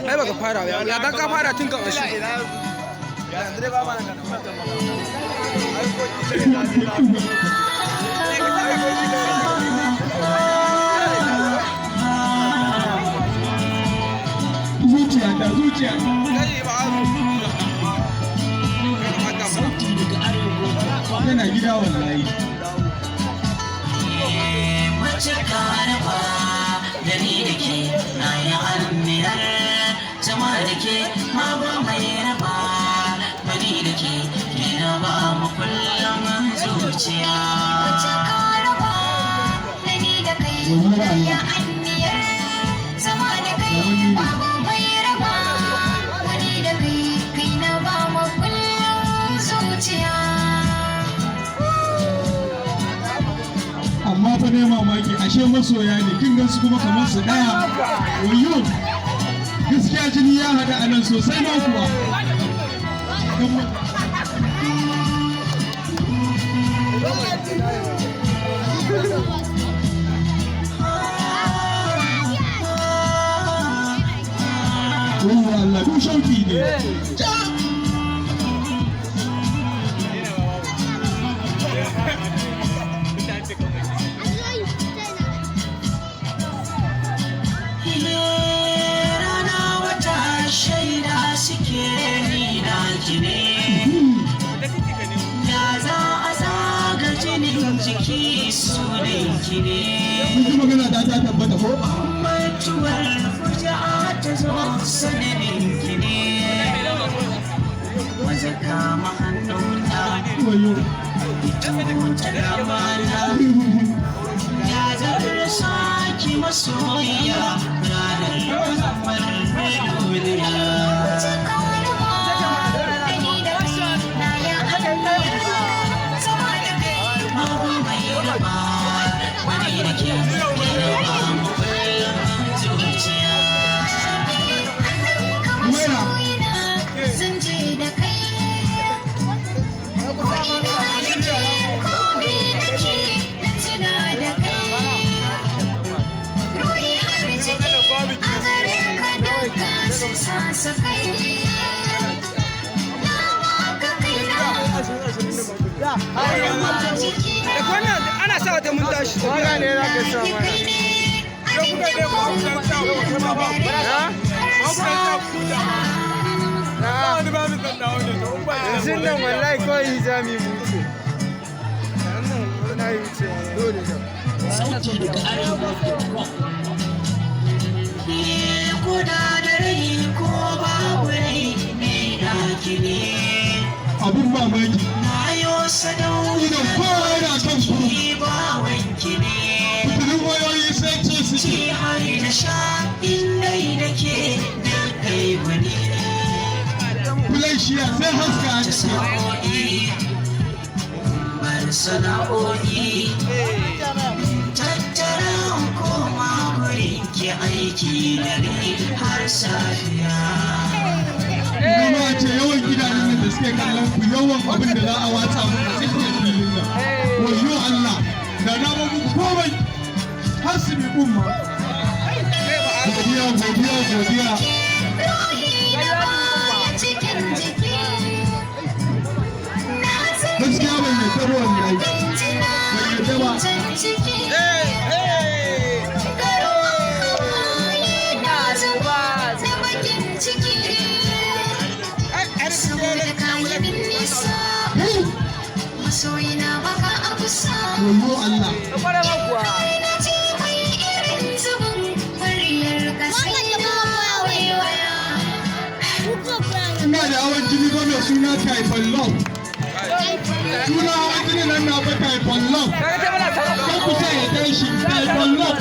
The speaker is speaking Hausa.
Ai baka fara ba, ya dan ka fara tun kan shi. Zuciya ta, zuciya. Kai ba Sauti daga arewa. Yana gida wallahi. Mace karaba da ni da ke, na yi almiyar zama da ke, ma ba mai raba bani da ke, ke na ba mu kullum zuciya. Wace karaba da ni da kai, na ya anniyar zama da kai, babu mai raba wani da kai, kai na ba mu kullum zuciya. Amma fa ne mamaki, ashe masoya ne. Kin gan su kuma kamar su daya. Wayo, gaskiya jini ya hada a nan sosai ma kuwa. Wayo Allah, duk shauki ne. Rana, wata shaida suke, ni na ki ne. Ya za a zaga jinin jiki, sunan ki ne. Mun ji magana ta ta tabbata ko? Mutuwar fuja'a ta zo sanadin ki ne. Maza kama hannuna. Wayo. Ita ta gabana. Ya zarar saki masoyiya ranar zamar duniya. Wace karaba da ni da kai, na ya anniyar zama da kai. Babu mai raba wani da ke, ke ba mu kullum zuciya. Hannunka masoyina, zan je da kai. Ko ina nake, ko me nake, na tuna da kai. Ruhi har jiki a gare ka duka sun sasa kai. Na baka kaina, har jikina. Da wannan ana sa wata mun tashi. Ne za ka sa mana. Abin da kullum dare har safiya. Yanzu nan wallahi kawai za mu yi wuce. Wannan muna yi wuce dole ne. Sauti daga arewa.com. Ko da da rai ko babu rai, ni na ki ne. Abun mamaki. Na yo sadau. Idan kowa yana kan ku. Ba wanki ne. Fitilun wayoyi sai ce suke. Ci har da sha in dai da ke da kai wani. Kulashiya sai haska a Ta ciki. Sa'o'i bar sana'o'i, tattara koma gurin ki, aiki dare har safiya. Kuma a ce yawan gidanen nan da suke kallon ku, yawan abin da za a watsa muku a tsakiyar filin nan. Wayo Allah, da na ba muku komai har su bi umma. Godiya, godiya, godiya. Ruhi na baya cikin jiki. Na san Gaskiya ban yarda ba wallahi. tuna Ban yarda ba. can ciki. Garuwan hawaye na zuba na bakin ciki. Saboda kayi min nisa, masoyina baka a kusa. Wayo Allah. Na ce mai irin zubin muryar ka sai na waiwaya. Ina da hawan jini ba mai suna Typhoid Love. Suna hawan jini nan na ba Typhoid Love. Kan ku ce ya tashi Typhoid Love.